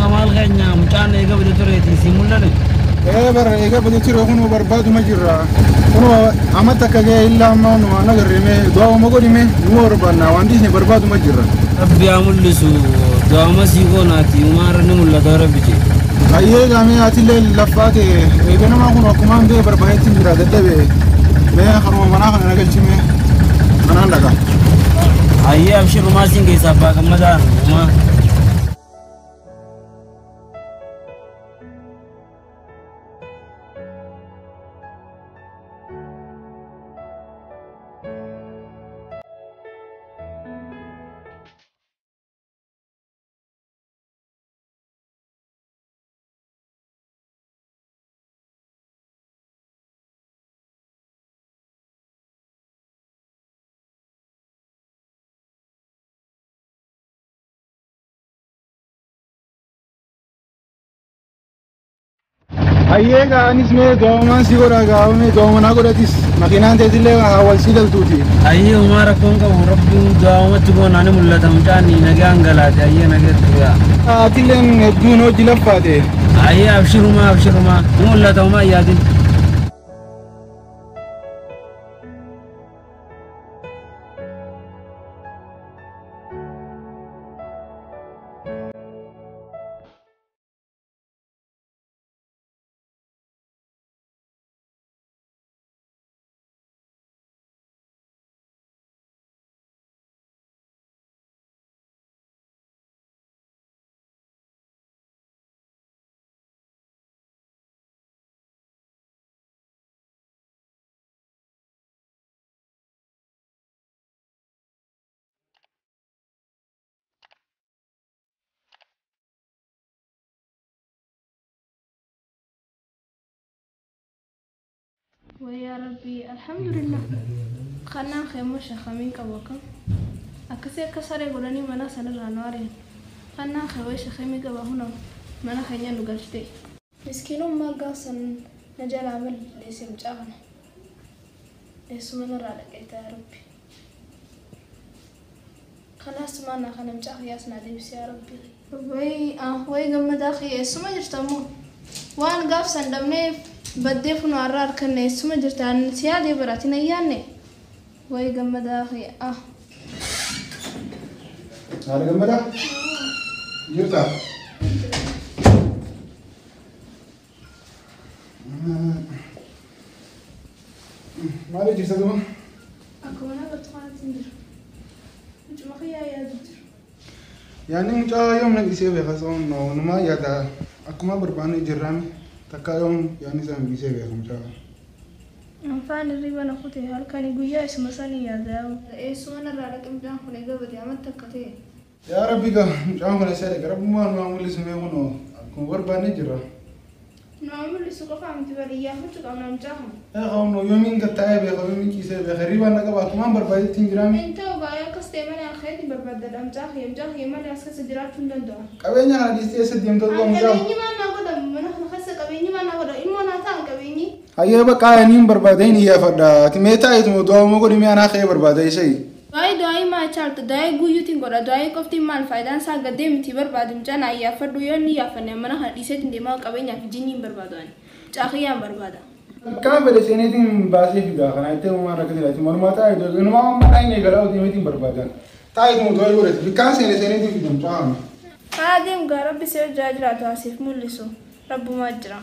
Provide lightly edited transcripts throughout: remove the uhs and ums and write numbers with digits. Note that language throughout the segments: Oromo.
Maal keenya mucaan eega bide tureeti si mul'ane. Ee bara eega bide ture kunuu barbaaduma jirra. Kunuu amma takka ga'e illaa ammaa nu waan agarreeme du'aawuma godhime nu barbaanna waan dhiisne barbaaduma jirra. Rabbi haa mul'isu du'aawuma sii goonaati umaarra ni mul'ata rabbi jee. Hayyee gaamee atillee laffaate eega namaa kun akkumaan bee barbaadetti jira dadhabe mee haruma manaa kana nagalchime manaan dhaqa. Hayyee abshirumaa siin keessaa abbaa gammadaa umaa. Hayyee anis mee du'aamaan si godha gaafame du'aama naa godhatis makiinaan teetillee wal sii galtuuti. Hayyee umaa rakkoon qabu rabbiin du'aawumatti goonaa ni mul'ata mucaan nagaan galaate hayyee nageetti yaa. Atilleen hedduun hojii laffaate. Hayyee abshirumaa abshirumaa ni mul'ata umaa yaadin. ويا ربي الحمد لله خلنا خيمو شخمين كبوكم أكسي كسر يقولني منا سنة رانوارين خلنا خيوي شخمي كبا هنا منا خينيا نقلشتي مسكينو ما قاسن نجال عمل ليس مجاغنا ليس من رالك يا ربي خلاص ما أنا خلنا مجاغ ياسنا ديبس يا ربي وي وي قمد أخي سما جرتمو وان قافسن دمني baddee kun har'a harkanne eessuma jirta si yaadee baraatiin ayyaanne wayi gammadaa ah. Haadha gammadaa? Jirtaa? Maal jirta duuba? Akkuma nama kanatti hin jiru. Mucuma kiyyaa yaadu jiru. Yaanni mucaa yoom na dhiisee beeka soon numaa yaada akkuma barbaanne jirraami. Takka yoom yaanni isaan dhiisee beeka mucaa. Anfaan hirriba na kute halkanii guyyaa isuma sanii yaada. Eessuma narraa dhaqe mucaan kun eega badee amatti akka ta'e. Yaa Rabbi gaa mucaan kun eessa dhaqe Rabbummaa nu haa mul'isu mee kunoo akkuma barbaanne jirra. Nu haa mul'isu qofaa miti bari iyyaafachuu qabna mucaa kun. Yaa qabnu yoomiin gattaa'ee beeka yoomiin ciisee beeka hirribaan na qaba akkumaan barbaadetti hin jiraami. Hin ta'u baay'ee akkas ta'e malee akkaatti barbaadadha mucaa kiyya mucaa kiyya malee as keessa jiraachuu hin danda'u. Qabeenya kana dhiistee eessa deemta dhugaa mucaa? Qabeenyi maal naa godhamu mana kana keessa qabeenyi maal naa godhamu ilmoo naa ta'an qabeenyi. Hayyee bakka ani hin barbaade hin iyyaafadha. Ati mee taa'eetuma du'aawuma godhi mee anaa ka'ee barbaada isai. Du'aayi du'aayi maa chaalta du'aayi guyyuutiin godha du'aayi qoftiin maal faayidaan isaa gaddee miti barbaadu mucaan naa iyyaafadhu yoo inni iyyaaffanne mana kana dhiiseetiin deemaa qabeenyaa fi jinni hin barbaadu ani. Mucaa kiyyaan barbaada. Akkaan fedhe seeneetiin baasee fidaa kana itti uumaa rakkate laati malumaa taa'ee inumaa amma dhaayine galaa otiimeetiin barbaadan. Taa'eetuma du'aayi godhate bikkaan seene seeneetiin fida mucaa kana. Haa deemu gaa rabbi si hojjaa jiraatu asiif mul'isu rabbumaa jira.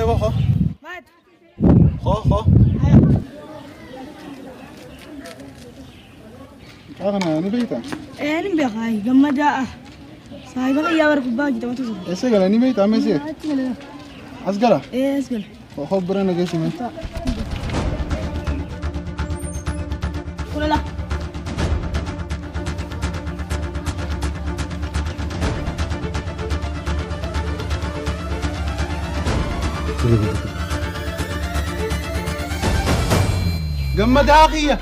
Mee boo koo. Koo koo. Mucaa kana ni beektaa? Ee ni beekaa gammadaa. Saahiba kiyyaa bara kubbaa hojjetamatu ture. Eessa gala ni beektaa amma isee? Achi gala. As gala? Ee as gala. Koo koo bira na geessi mee. Kulala. Gammadaa kiyya.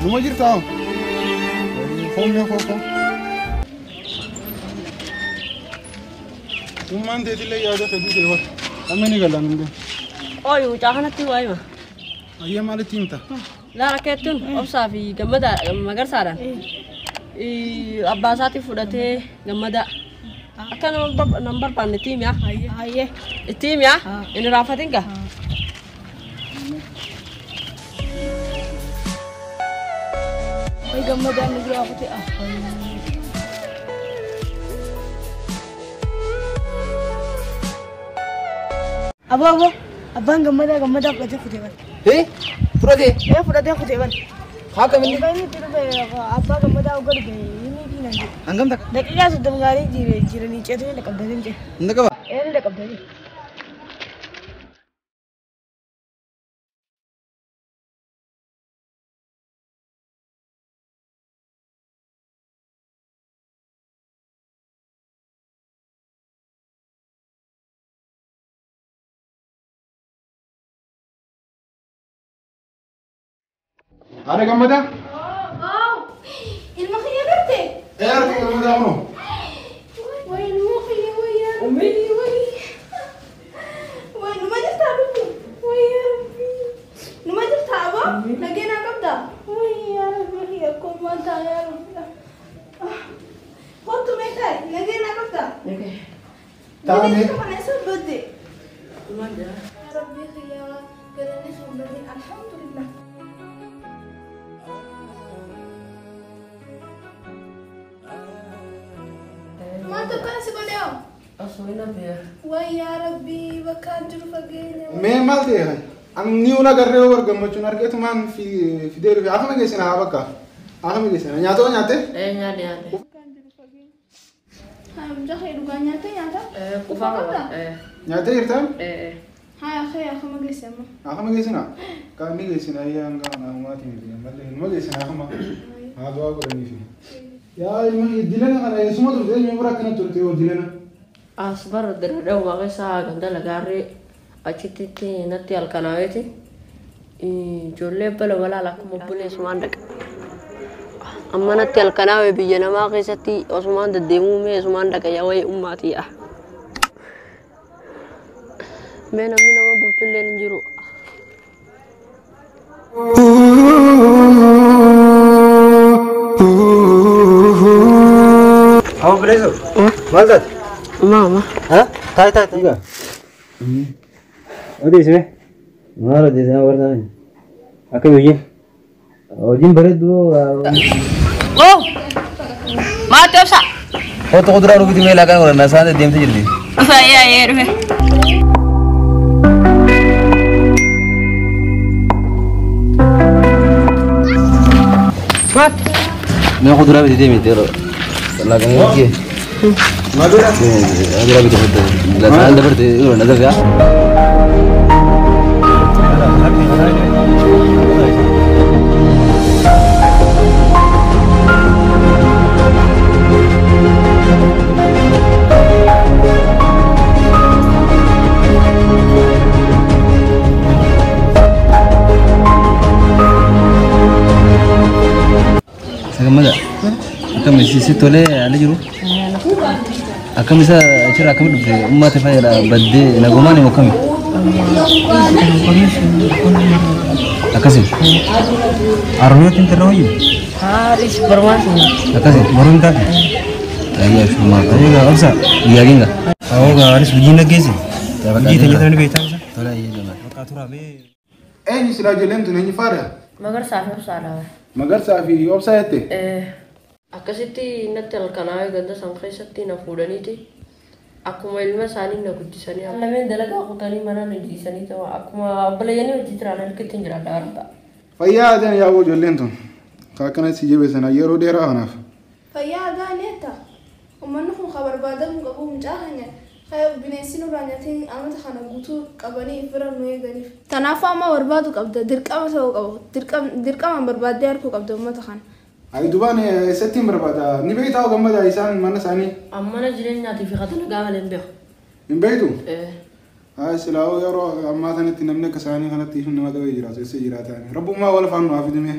Numa jirtaa? Koo mee koo koo. Ummaan teetillee yaada fedhii ta'e bara. Amma ni gala nun deemu. Ooyi mucaa kanatti waa hima. Ayyee maalitti himta? Laara keettuun obsaa fi gammadaa magarsaadhaan. Abbaa isaatii fudhatee gammadaa. Akka nama barbaanne itti himiyaa. Hayyee. Itti himiyaa. Inni raafatin gaa. Way gammadaa inni biraa kutee ah. Aboo aboo abbaan gammadaa gammadaa fudhatee kutee bara. Hee? Fudhatee? Ee fudhatee kutee bara. Haa kaminni? Inni itti dhufe abbaa gammadaa hogga dhufe inni fi nan jedhe. Hangam takka? Daqiiqaa 30 gaarii jiranii ceetu ni dhaqqabdanii ceetu. Hin dhaqqaba? Ee ni dhaqqabdanii. Haadha gammadaa? Ilma kiyya garte? Ee harka gammadaa kunoo. Way ilmoo kiyya way yaa Rabbi way. Way numa jirtaa lubbu? Way yaa Rabbi. Numa jirtaa aboo? Nageenaa qabdaa? Way yaa Rabbi kiyya akkuma taa yaa Rabbi. Kottu mee taa'i nageenaa qabdaa? Taa'ame. Kana isa badde. Yaa Rabbi kiyya galanni sun badde alhamdulillah. Maaltu akkana si godhe hoo? Osoo hin hafee. Way yaa Rabbi bakka an jiru fageenya. Mee maal ta'e? Ani ni una garree yoo gammachuun argeetumaan fidee dhufe akkama geessina haa bakka. Akkama geessina nyaata nyaatte? Ee nyaadhe nyaadhe. Haa mucaa kee dhugaa nyaattee nyaata? Ee qufaa qaba. Ee. Nyaattee jirtaa? Ee. Haa kee akkama geesse amma? Akkama geessina? Kan ni geessina ayyaa hanga namaatiin miti ammallee numa geessina akkama haa du'aa godhaniifi. Yaa ilma dilana kana eessuma turte eenyu bira akkana turte yoo dilana? As bara dirreedha keessaa ganda lagaarree achitti natti halkanaaweeti. Ijoollee bala balaa akkuma obboleessumaan dhaqa. Amma natti halkanaawe biyya namaa keessatti osumaan deddeemuu mee osumaan dhaqa yaa wayii ummaatiidha. Mee namni nama bulchullee hin jiru. Haa obboleessoo. Maal taate? Maama. Haa? Taa'i taa'i taa'i. Odeessime. Maal odeessina warra Akkam hojiin? Hojiin bareedduu. Oh! Maatti obsa. Kottu kuduraa dhuguu mee laaqana godhanna isaan deddeemtee jirti. Dhufe yaa dhufe. Maatti. Mee kuduraa bitee deemte yeroo laaqana godhee. Kuduraa bitee fudhate. Laaqana dabarte yeroo na dafee. Gammadaa. Akkam si tolee ala jiru? Akkam isa achirraa akkam dhufte uummata fayyada baddee nagumaan himu akkami? Akkasi. Arnooti intarra wayyu? Haaris barmaas. Akkasi boruun taate. Ayyaa shuma. Ayyaa obsa guyyaa ginga. Awwa anis hojii naggeesse. Hojii tajaajila ni beektaa isa. Tola ayyee jamaal. Bakka turaa mee. Eenyu silaa ijoolleen tun eenyu faadha? Magarsaa fi obsaadha. Magarsaa fi obsaa jette? Akkasitti natti halkanaa'ee ganda san keessatti na fuudhaniiti akkuma ilma isaanii na guddisanii lameen dalagaa kutanii mana na jiisanii ta'u akkuma obboleeyyanii hojii jiraan harkitti hin jiraadha arba. Fayyaa aadaan yaa'uu ijoolleen tun. Akkana si jabeessan yeroo dheeraa kanaaf. Fayyaa aadaa neetta. Uummanni kun kan barbaadamu qabu mucaa keenya bineensi nurraa nyaatiin amata kana guutuu qabanii bira nu eeganiif. Kanaafuu amma barbaadu qabda dirqama ta'uu qabu dirqamaan barbaaddee arguu qabda uummata kana. Ayi dubaan eessatti hin barbaada? Ni beektaa gammadaa isaan mana isaanii? Mana jireenyaatii fi dalagaa malee hin beeku. Hin beektu? Haa silaa yeroo ammaa kanatti namni akka isaanii kanatti nama ta'ee jiraatu eessa jiraataan? Rabbummaa wal faana nuuf fidime.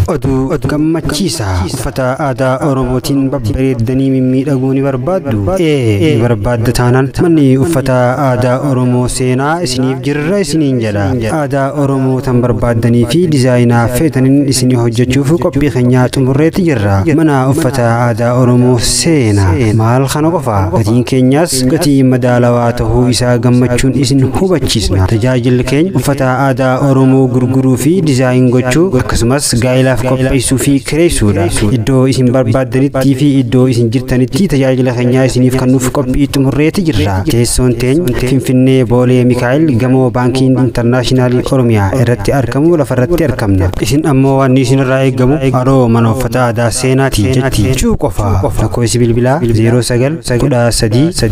Oduu gammachiisaa uffata aadaa Oromootiin babbareedanii mimmiidhaguu ni barbaaddu? Ee ni barbaadda taanaan manni uffata aadaa Oromoo seenaa isiniif jirra isiniin jedha. Aadaa Oromoo tan barbaaddanii fi diizaayinaa feetaniin isinii hojjechuuf qophii keenyaa xumurreetti jirra. Mana uffata aadaa Oromoo seenaa maal kana qofa gatiin keenyaas gatii madaalawaa ta'uu isaa gammachuun isin hubachiisna. Tajaajilli keenya uffata aadaa Oromoo gurguruu fi diizaayin gochuu akkasumas gaa'elaaf qopheessuu fi kireessuudha. Iddoo isin barbaaddanitti fi iddoo isin jirtanitti tajaajila keenyaa isiniif kennuuf qophii xumurreetti jirra. Teessoon teenya Finfinnee Boolee Mikaa'el gamoo baankiin intarnaashinaalii Oromiyaa irratti argamu lafarratti argamna. Isin ammoo waan isinirraa eegamu haroo mana uffata aadaa seenaati jechuu qofa. Lakkoofsi bilbilaa 09 13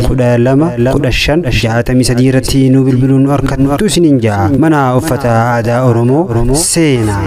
12 15 63 irratti nu bilbiluun nu argattu isiniin ja'a. Mana uffata aadaa Oromoo seenaa.